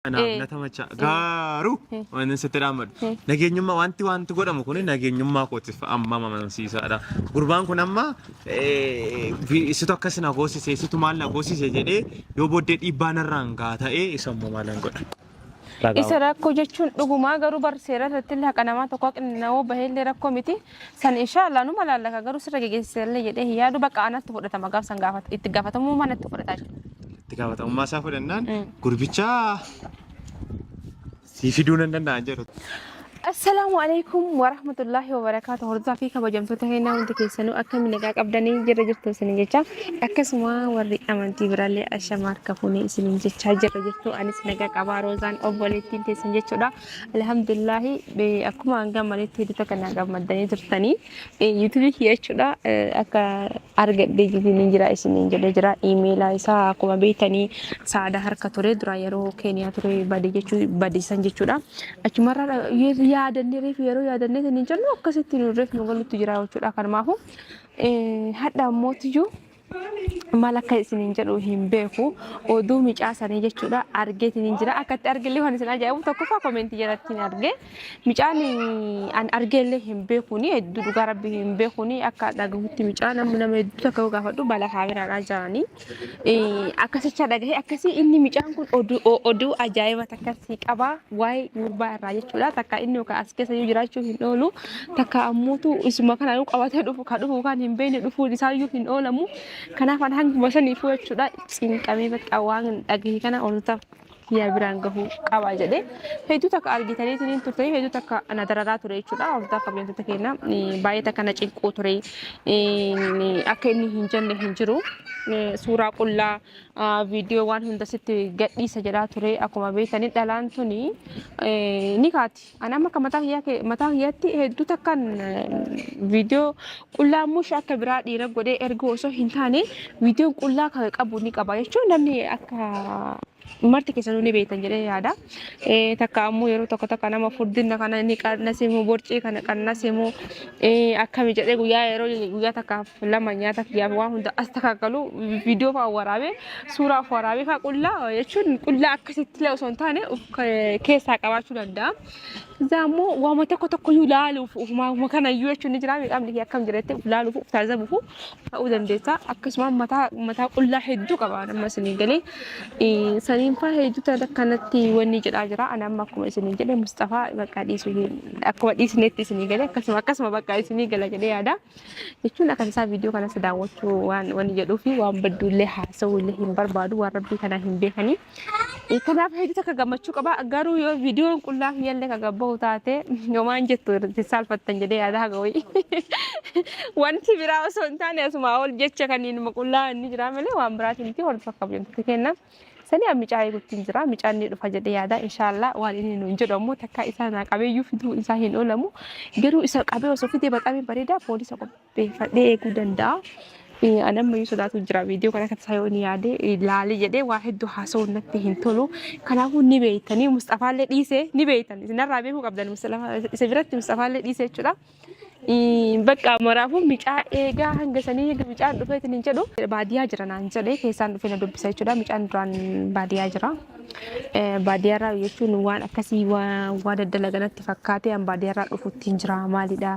Kanaaf Eh. na tamacha. Garuu Eh. wanti sitti dhaammadhu. Eh. Nageenyummaa wanti godhamu kun nageenyummaa kootiif amma amansiisaadha. Gurbaan kun amma isitu akkas na goosise isitu maal na goosise jedhee yoo booddee dhiibbaa narraan gaa ta'ee isa immoo maalan godha. Ragaa Isa rakkoo jechuun dhugumaa garuu bar seera irratti illee haqa namaa tokko haqni nama bahee illee rakkoo miti. San inshaallah numa laallaka garuu sirra gegeessisa illee jedhee hin yaadu bakka anatti fudhatama gaaf san gaafata itti gaafatamummaa natti fudhata jechuudha. Itti gaafatamummaa isaa fudhannaan gurbicha sii fiduu nan danda'an jedhu. Assalaamu alaikum warahmatullahi wabarakaatu. Hordofaa fi kabajamtoota keenyaa hundi keessanuu akkami nagaa qabdanii jirra jirtu isinin jecha. Akkasuma warri amantii biraallee ashama harka fuunee isinin jechaa jirra jirtu. Anis nagaa qabaa Roozaan obboleettiin teessan jechuudha. Alhamdulillahi akkuma hanga maletti hedduu takka naa gammaddanii turtanii. Yuutuubii kiyya jechuudha akka argadhee jitiin jira isiniin jedhee jira. Iimeela isaa akkuma beektanii saada harka ture dura yeroo Keeniyaa ture bade jechuu badeessan jechuudha. Achumarraa yaadannee reefu yeroo yaadannee isiniin jennu akkasitti nu reefu nu galutti jira jechuudha. Kanumaafu hadha ammootiyyuu maal akka isiniin jedhu hin beeku oduu micaa sanii jechuudha argeetiin jira akka itti argellee waan isin ajaa'ibu tokkoffaa komentii jalatti hin arge micaan an argeellee hin beekuuni hedduu dhugaa rabbi hin beekuuni akka dhagahutti micaa namni nama hedduu takka yoo gaafadhu bala kaameraadhaa jiranii akkasicha dhagahe akkasii inni micaan kun oduu oduu ajaa'iba takka si qaba waa'ee gurbaa irraa jechuudha takka inni yookaan as keessa yoo jiraachuu hin oolu Takka ammuutu isuma kana yoo qabatee dhufu ka dhufu kan hin beekne dhufuun isaayyuu hin oolamu. Kanaaf an hanguma saniifuu jechuudha cinqamee bakka waan dhagahe kana hordoftoota kiyya biraan gahuu qaba jedhee hedduu takka argitaniitiin turtanii hedduu takka na dararaa ture jechuudha. Hordoftoota kabajamtoota keenya baay'ee takka na cinquu ture. Akka inni hin jenne hin jiru. Suuraa qullaa viidiyoo waan hunda sitti gadhiisa jedhaa ture. Akkuma beektanii dhalaan tuni ni kaati. Ani amma akka mataa kiyyaa mataa kiyyaatti hedduu takkaan viidiyoo qullaa mush akka biraa dhiira godhee erguu osoo hin taane viidiyoon qullaa kan qabu ni qaba jechuun namni akka marti keessanuu ni beektan jedhee yaada. Takka ammoo yeroo tokko tokko nama furdinna kana ni qannasimu borcii kana qannasimu akkami jedhee guyyaa yeroo guyyaa takkaaf lama nyaata kiyyaaf waan hunda as takkaakalu viidiyoo fa'aa waraabee suuraa of waraabee fa'aa qullaa jechuun qullaa akkasitti illee osoo hin taane of keessaa qabaachuu danda'a. Izaa immoo waama tokko tokko iyyuu laaluuf ofumaa kana iyyuu jechuun ni jira qaamni kee akkam jiretti of laaluuf of taazabuuf ta'uu dandeessa. Akkasuma mataa mataa qullaa hedduu qaba amma isinii galee saniin fa'aa hedduu ta'an akkanatti wanni jedhaa jira. Ani amma akkuma isinii jedhe Musxafaa bakka dhiisuu akkuma dhiisnetti isinii galee akkasuma akkasuma bakka isinii gala jedhee yaada. Jechuun akka isaa viidiyoo kanas daawwachuu waan wanni jedhuu fi waan badduullee haasa'uu illee hin barbaadu waan rabbii kanaa hin beekanii. Kanaaf hedduu takka gammachuu qaba garuu yoo viidiyoon qullaa kiyyallee ka gabbahu taate yomaan jettu irratti saalfattan jedhee yaada haga wayii. Wanti biraa osoo hin taane asumaa ol jecha kaniin qullaa inni jiraa malee waan biraatiin miti hordofaa kabajamtoota kenna. Sani an micaa eeguttiin jira. Micaan ni dhufa jedhee yaada. Inshaallah waan inni nuun jedhu ammoo takkaa isaa naa qabeeyyuu fiduu isaa hin oolamu. Garuu isa qabee osoo fidee baxamee bareeda poolisa qopheeffadhee eeguu danda'a. An ammayyuu sodaatu jira. Viidiyoo kana akka tasaa yoo inni yaade laali jedhee waa hedduu haasa'uun natti hin tolu. Kanaafuu ni beektanii Musxafaallee dhiisee ni beektan. Isinarraa beekuu qabdan isa biratti Musxafaallee dhiisee jechuudha. Bakka maraafuu micaa eegaa hanga sanii eega micaan dhufeetiin hin jedhu baadiyyaa jira naan jedhe keessaan dhufee na dubbisa jechuudha. Micaan duraan baadiyyaa jira. Baadiyyaarraa jechuun waan akkasii waan daddalaga natti fakkaate an baadiyyaarraa dhufutti hin jira maalidha.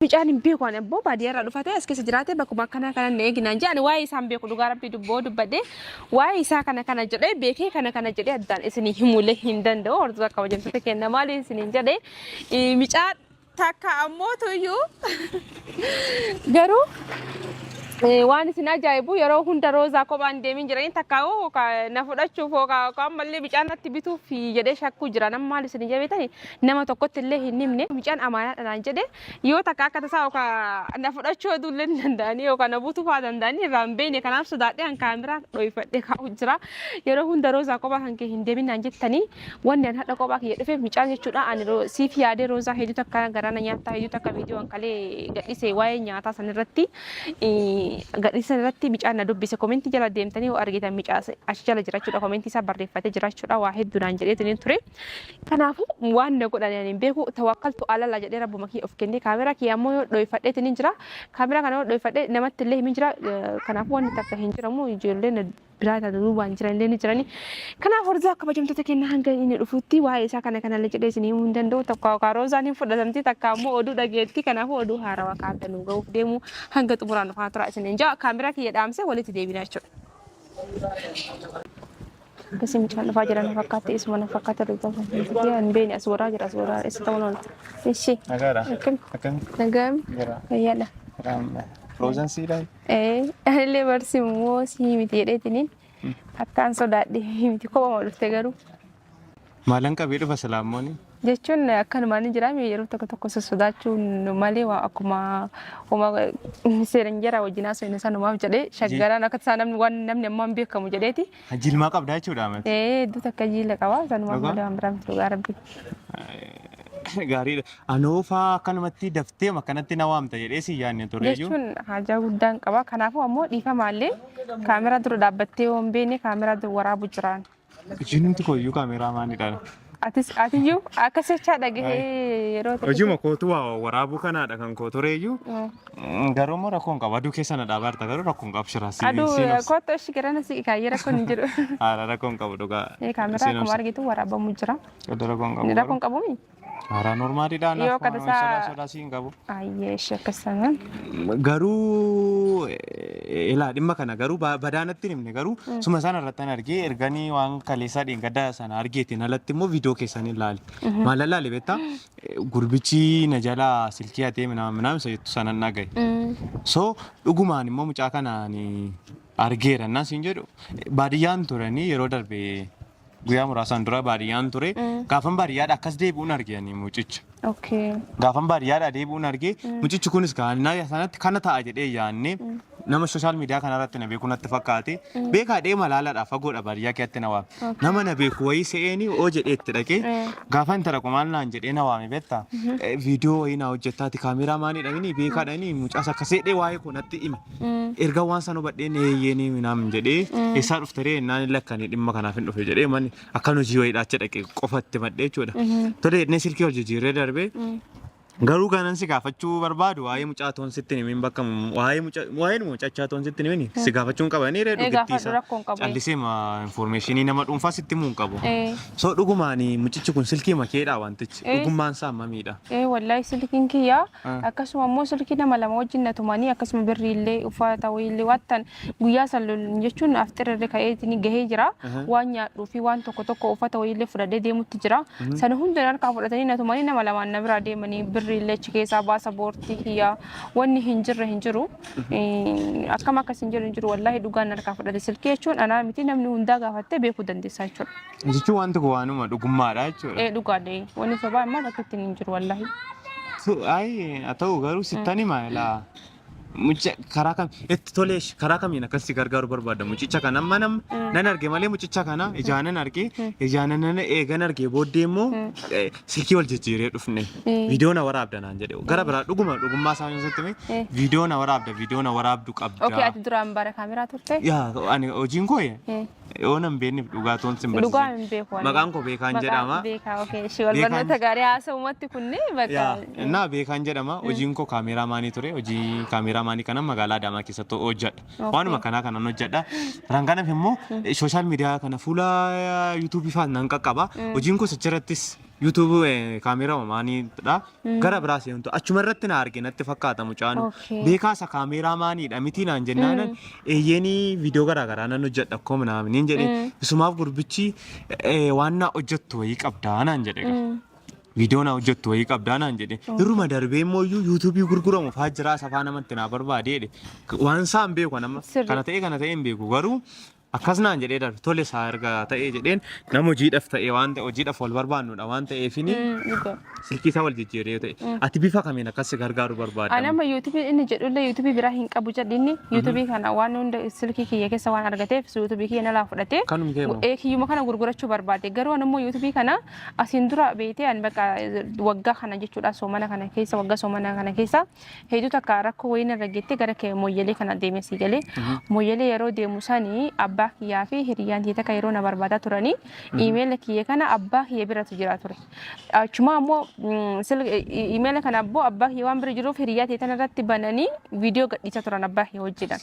Micaan hin beeku ani abboo baadiyyaarraa dhufatee as keessa jiraate bakkuma akkanaa kanan na eegi naan jedhe ani waa'ee isaan beeku dhugaa rabbii dubboo dubbadhe waa'ee isaa kana kana jedhee beekee kana kana jedhee addaan isinii himuulee hin danda'u hordoftoota kabajamtoota kenna maali isiniin jedhe Micaa takka ammoo tuyyuu garuu waan isin ajaa'ibu yeroo hunda roozaa kophaan deemin jiranii takka hoo na fudhachuuf hoo ammallee micaan natti bituuf jedhee shakkuu jira nama maal isin jabeetani nama tokkotti illee hin himne micaan amaanaadha naan jedhe yoo takka akka tasaa yookaan na fudhachuu oduu illee hin danda'anii yookaan na butuu fa'aa danda'anii irraa hin beekne kanaaf sodaadhee an kaameraa dhoyfadhee kaa'u jira yeroo hunda roozaa kophaa kan kee hin deemin naan jettanii Wanni an hadha kophaa kiyya dhufeef micaan jechuudha ani siif yaadee roozaa hedduu takka garaa na nyaattaa hedduu takka viidiyoo an kalee gadhise waa'ee nyaataa san irratti gadhise san irratti micaan na dubbise komentii jala deemtanii yoo argitan micaa achi jala jira jechuudha komentii isaa barreeffatee jira jechuudha waa hedduu naan jedheetiin ture kanaafuu waan na godhan ani hin beeku tawakkaltu alalla jedhee rabbuma kiyya of kennee kaameraa kiyya ammoo yoo dhoyfadheetiin hin jira kaameraa kana yoo dhoyfadhe namatti illee himin jira kanaafuu wanni takka hin jiramu ijoolleen biraa taate duubaan jiran illee ni jirani. Kanaaf hordofaa kabajamtoota keenya hanga inni dhufutti waa'ee isaa kana kanallee jedhee isin himuu hin danda'u. Tokko karoozaan hin fudhatamti takka ammoo oduu dhageetti. Kanaafuu oduu haarawaa kaadda nu ga'uuf deemu hanga xumuraan nu faana turaa isiniin ja'a. Kaameraa kiyya dhaamsee walitti deebina jechuudha. Akkasii mucaan dhufaa jira na fakkaatti isuma na fakkaata dhugaa hin beekne as waraa jira as waraa isa ta'uun oola. Ishi. Nagaadha. Akkam. Akkam. Nagaan. Jira. Fayyaadha. Frozen siidhaa. Ee anillee barsi immoo sii miti jedheetiniin akkaan sodaadhe miti kophama dhufte garuu. Maalan qabee dhufa silaamooni? Jechuun akkanumaan ni jira yeroo tokko tokko sossodaachuun malee waa akkuma homa seeran jara wajjin haasofne sanumaaf jedhee shaggaraan akka tasaa namni waan namni ammaa hin beekamu jedheeti. Jilmaa qabdaa jechuudha amati. Ee iddoo takka jiila qaba sanumaaf Dhugaa? malee waan biraa miti dhugaa rabbi. Gaariidha. Anoofaa akkanumatti daftee akkanatti na waamta jedhee si yaadne ture iyyuu. Jechuun haajaa guddaan qaba kanaafuu ammoo dhiifamaallee kaameraa dura dhaabbattee yoo hin beekne kaameraa dura waraabu jiraan. Ijoolleen koo iyyuu kaameeraa maanidha. Atis atiyyuu akkas jechaa dhagahee yeroo tokko. Hojii kootu waa waraabuu kanaadha kan koo ture iyyuu. Garuu immoo rakkoo hin qabu. Aduu keessa na dhaabaarta garuu rakkoo hin qabu shiraa. Aduu kootu achi garana si kaayyee rakkoon hin jiru. Haala rakkoo hin qabu dhugaa. Kaameraa akkuma argitu waraabamu jira. Rakkoo hin qabu. Rakkoo hin qabumi? Haaraa normaaliidha. Yoo akka tasaa- Sodaa si hin qabu. Ayyee ishee akkas sanaan. Garuu ilaa dhimma kana garuu badaanatti hin himne garuu suma sana irratti an argee erganii waan kaleessaa dheengaddaa sana argeetiin alatti immoo viidiyoo keessan ilaali. Maal ilaali beektaa? Gurbichi na jalaa silkii hatee minaa minaa isa jettu sanan dhagaye. So dhugumaan immoo mucaa kanaan argeera innaan siin jedhu baadiyyaan turanii yeroo darbe guyyaa muraasaan dura baadiyyaan ture gaafan baadiyyaadha akkas deebi'uun arge ani mucicha. Okay. Gaafan baadiyyaadhaa deebi'uun argee mucichi kunis kaannaa sanatti kana ta'a jedhee yaadne nama social media kanarratti na beeku natti fakkaate beekaa deema laalaadha fagoodha baadiyyaa keessatti na waame. Nama na beeku wayii se'eeni oo jedhee itti dhaqee gaafa intala dhaqu maal naan jedhee na waame beektaa viidiyoo wayii naa hojjettaati kaameeraa maaniidha inni beekaadha inni mucaas akkas jedhee waa'ee koo natti hime. Erga waan sana hubadheen eeyyeenii naam jedhee eessaa dhufte ree naan lakkanii dhimma kanaaf hin dhufe jedhee manni akkan hojii wayiidha achi dhaqee qofatti madhee jechuudha. Tole jennee silkii wal jijjiirree darbee garuu kanan si gaafachuu barbaadu waa'ee mucaa toon sitti hin himin bakka waa'ee mucaa waa'ee mucachaa toon sitti hin himin si gaafachuun qabanii ree Ee, dhugittii gaafadhu, isaa rakkoo hin qabu. callisee ma informeeshinii nama dhuunfaa sitti himuu hin qabu. Ee. So dhugumaan mucichi kun silkii makeedha wantichi Ee. dhugummaan isaa mamiidha. Ee wallahi silkiin kiyya Ah. akkasuma immoo silkii nama lama wajjin na tumanii akkasuma birrii illee uffata wayii illee waan guyyaa san lolun jechuun afxira irra ka'eetiin gahee jira. Waan nyaadhuu fi waan tokko tokko uffata wayii illee fudhadhee deemutti jira. Sana hunda harkaa fudhatanii na tumanii nama lamaan na biraa deemanii birrii illee achi keessaa baasa boortii kiyya wanni hin jirre hin jiru. Akkam akkas hin jiru hin jiru wallaahi dhugaan harkaa fudhate silkii jechuun anaa miti namni hundaa gaafattee beekuu dandeessaa jechuudha. Jechuun wanti kun waanuma dhugummaadha jechuudha. Ee dhugaadha wanni sobaa immoo bakka ittiin hin jiru wallaahi. Ayi haa ta'u garuu sittan hima ilaa mucicha karaa kam itti toleesh karaa kamiin akkas si gargaaru barbaada mucicha kana amma nam nan arge malee mucicha kana ijaanan arge ijaanan nan eegan arge booddee immoo silkii wal jijjiiree dhufne viidiyoo na waraabda naan jedhe gara biraa dhuguma dhugummaa isaa yoo sitti hime viidiyoo na waraabda viidiyoo na waraabdu Okay qabda. ati duraan bara kaameraa turte? Yaa ani hojiin koo yoo nan beekneef dhugaa toon sin Dhugaa barsiise. hin beeku ani. Maqaan koo Beekaan Maqaa jedhama. Beekaa okay. Ishee wal Beekaan- barnoota gaarii haasa'umatti kunni bakka. Yaa innaa Beekaan jedhama. Hojiin koo kaameeraamaanii ture. Hojii kaameeraamaanii kana magaalaa Adaamaa keessatti hojjedha. Okay. Waanuma kanaa kanan hojjedha. Kan kanaaf immoo social media kana fuula yuutuubii fa'aa nan qaqqaba. Hojiin koo achirrattis yuutuubii kaameeraamaaniidha. Gara biraa seentu achuma irratti na arge natti fakkaata mucaan. Okay. Beekaa isa kaameeraamaaniidha miti naan jennaanan eeyyeenii viidiyoo garaa garaa nan hojjedha akkoo minaamin jedhe. Isumaaf gurbichi waan naa hojjettu wayii qabdaa naan jedhe. Viidiyoo naa hojjettu wayii qabdaa naan jedhe. Irruma darbee immoo iyyuu yuutuubii gurguramu fa'aa jira safaa namatti naa barbaade jedhe. Waan isaa hin beeku nama. Sirrii. Kana ta'e hin beeku garuu akkas naan jedhee darbe tole isaa erga ta'ee jedheen nama hojiidhaaf ta'e waan ta'e hojiidhaaf wal barbaannudha waan ta'eefini Dhugaa. silkii isaa wal jijjiiree yoo ta'e ati bifa kamiin akkas si gargaaru barbaadda? Ani amma yuutuubii inni jedhullee yuutuubii biraa hin qabu jedhinni yuutuubii kana waan hunda silkii kiyya keessa waan argateef yuutuubii kiyya nalaa fudhatee Kanum kee moo? ee kiyyuma kana gurgurachuu barbaade garuu ani immoo yuutuubii kana asiin dura beetee ani bakka waggaa kana jechuudha soomana kana keessa waggaa soomana kana keessa hedduu takka rakkoo wayii narra geettee gara kee mooyyalee kana deeme si galee mooyyalee yeroo deemu sanii abbaa abbaa kiyyaa fi hiriyyaan tiyya takka yeroo na barbaadaa turanii iimeela kiyya kana abbaa kiyya biratu jira ture. Achuma ammoo iimeela kana abboo abbaa kiyya waan bira jiruuf hiriyyaa tiyya tana irratti bananii viidiyoo gadhiisaa turan abbaa kiyya wajjidhaan.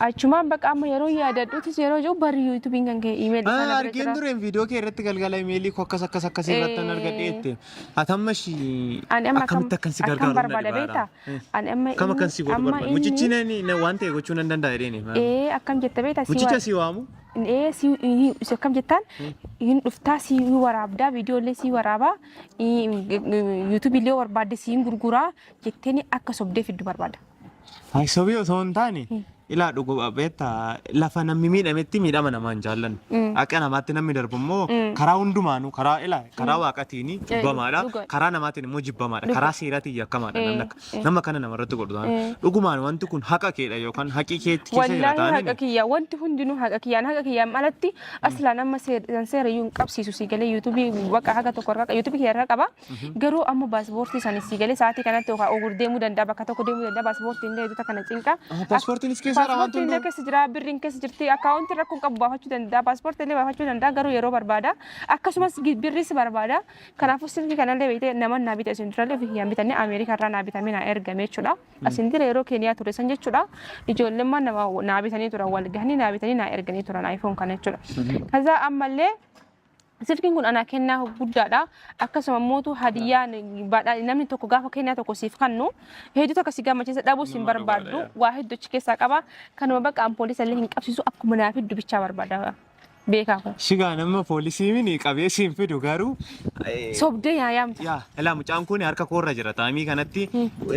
Achumaan bakka amma yeroo yaadadhutis yeroo jiru bari yuutuubiin kan ka'e iimeelli isaa na bira Argeen jira. tureen viidiyoo kee irratti galgala imeelii koo akkas akkas akkas irratti an argadhe jette. Ati amma ishii Ani amma akkam akkamitti akkan si akkam gargaaru na barbaada dhibaara. beektaa? Ani amma Akkam akkan si godhu amma barbaada. inni Mucichi waan ta'e gochuu nan danda'a jedheeni. ee akkam jette beektaa si Mucicha waa si waamu. ee si si akkam jettaan hin dhuftaa si waraabdaa viidiyoolee si waraabaa yuutuubiillee barbaadde si hin gurguraa jetteeni akka sobdee fiddu barbaada. Ay sobii osoo hin taane ilaa dhuguma beektaa lafa namni miidhametti miidhama namaa hin jaallannu. Akka namaatti namni darbu immoo karaa hundumaanuu karaa ilaa karaa waaqatiin jibbamaadha. Dhuga. Karaa namaatiin immoo jibbamaadha. Karaa seeraatiin yakkamaadha namni akka Eh. nama kana namarratti godhu taana. Dhugumaan wanti kun haqa keedha yookaan haqii keetti keessa jira Wallaahi haqa taanaan kiyya wanti hundinuu haqa kiyyaan haqa kiyyaan alatti aslaan amma seera iyyuu hin qabsiisu si galee yuutuubii baqa haga tokko harka yuutuubii kiyya harka qaba. Garuu amma paaspoortii sani si galee sa'aatii kanatti yookaan ogur deemuu danda'a bakka tokko deemuu danda'a paaspoortiin illee hedduuta kana cinqa. Paaspoortiinis keessa jira wanti Paaspoortiin illee hunduu. keessa jira birriin keessa jirti akkaawuntiin rakkoon qabu baafachuu danda'a paaspoortii illee baafachuu danda'a garuu yeroo barbaada akkasumas birriis barbaada kanaafuu silkii kanallee beektee nama naa bite isin durallee ofii kiyyaan bitanne Ameerikaa irraa naa bitamee naa ergame jechuudha. Asin dura yeroo Keeniyaa ture san jechuudha ijoollemmaan nama naa bitanii turan wal gahanii naa bitanii naa erganii turan iPhone kana jechuudha. Kazaa ammallee silkiin kun anaa kennaa guddaadha. Akkasuma mootu hadiyyaan namni tokko gaafa kennaa tokko siif kennu hedduu tokko si gammachiisa dhabuus hin Nama dhugaadha, barbaaddu. yaa. Waa hedduu achi keessaa qaba. Kanuma bakka an poolisa illee hin qabsiisu akkuma naa fiddu bichaa barbaada. Beekaa kun. Shigaa nama poolisii mini qabee siin fidu garuu Sobdee yaa yaamta. Yaa ilaa mucaan kun harka koorra jira taamii kanatti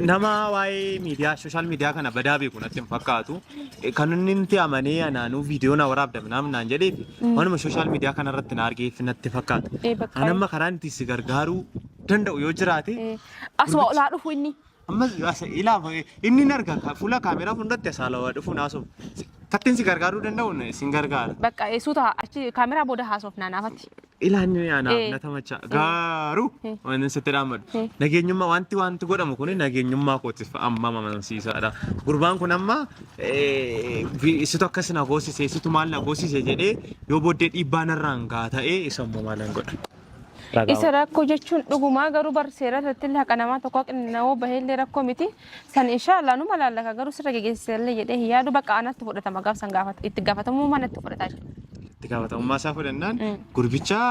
nama waa'ee miidiyaa sooshaal miidiyaa kana badaa beeku natti hin fakkaatu. Kan inni nuti amanee anaanuu viidiyoo na waraabda minaamin naan jedheef waanuma sooshaal miidiyaa kana irratti na argeef natti fakkaata. Bakka An amma karaan itti si gargaaruu danda'u yoo jiraate Asuma olaa dhufu inni. Ammas ilaa inni hin arga fuula kaameeraa fuulduratti asaalawaa dhufu naasuuf kattiin si gargaaruu danda'u sin gargaara. Bakka suuta achi kaameraa booda haasofnaa naafatti. Ilaa inni anaaf na tamacha garuu wanti sitti dhaammadhu nageenyummaa wanti wanti godhamu kun nageenyummaa kootiif amma amansiisaadha. Gurbaan kun amma isitu akkas na goosise isitu maal na goosise jedhee yoo booddee dhiibbaa narraan gaa ta'ee isa immoo maalan godha. Isa rakkoo jechuun dhugumaa garuu bar seera irratti illee haqa namaa tokko haqni nama bahee illee rakkoo miti. San inshaallah numa laallaka garuu sirra gegeessisa illee jedhee hin yaadu bakka anatti fudhatama gaaf san gaafata itti gaafatamummaa natti fudhata jechuudha. Itti gaafatamummaa isaa fudhannaan gurbicha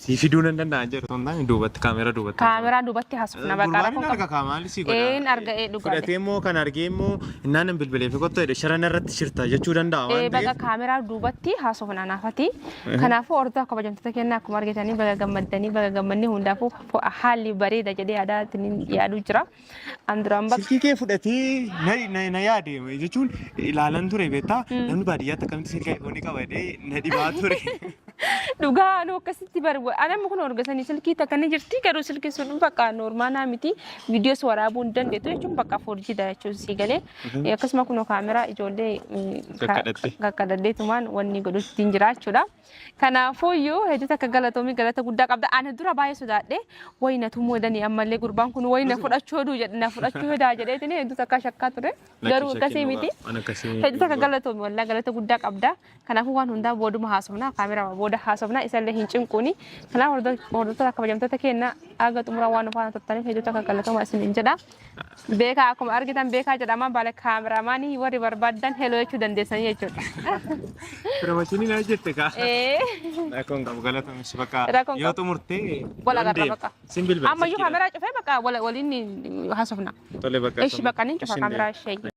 sii fiduu nan danda'an jedhu osoo hin taane duubatti kaameera duubatti. Kaameraa duubatti haasofna bakka Gurbaan rakkoon hin arga qabu. kaa maali sii godha. Een arga ee dhugaadha. Fudhatee immoo kan argee immoo innaan hin bilbilee fi kottu jedhe shira narratti shirta jechuu danda'a waan Ee baqa ta'eef. kaameraa duubatti haasofna naafati. Kanaafuu hordofaa kabajamtoota kennaa akkuma argitanii baga gammaddanii baga gammannee hundaafuu haalli bareeda jedhee yaadaa yaaduu jira. An duraan bakka Silkii kee fudhatee na, na, na yaade jechuun ilaalan ture beektaa namni baadiyyaatti akkamitti silkii iPhone qaba jedhee na dhibaa ture. Dhugaa anuu akkasitti bar anamma kun orgasanii silkii takka ni jirti garuu silkiin sun bakka noormaanaa miti viidiyoos waraabuu hin dandeettu jechuun bakka 4G dha jechuun sii galee akkasuma kunoo kaameraa ijoollee Kakkadhatte. kakkadhadheetumaan wanni godhutti hin jira jechuudha. Kanaafuuyyuu hedduu takka galatoomii galata guddaa qabda. Ani dura baay'ee sodaadhe wayi na tumuu hedanii ammallee gurbaan kun wayi na fudhachuu heduu jedhe na fudhachuu hedaa jedheetini hedduu takka shakkaa ture. Garuu akkasii miti. Hedduu takka galatoomi wallaa galata guddaa qabda. Kanaafuu waan hundaa booduma haasofna kaameraa booda haasofna isallee hin cinquuni. Kanaaf hordoftoota kabajamtoota keenya haga xumuraa waan nu faana turtaniif hedduu takka galatooma isiniin jedha. Beekaa akkuma argitan beekaa jedhama baala kaameraamaanii warri barbaaddan heloo jechuu dandeessanii jechuudha. Piromoshinii na hojjette kaa. Ee. Rakkoon qabu galatoomsi bakka Rakkoon yoo qabu. xumurtee Wal yoon agarra deema. bakka. Sin bilbila. Ammayyuu kaameraa cufee bakka waliin haasofna. Tole bakka. Ishi bakka nin cufa kaameraa ishee.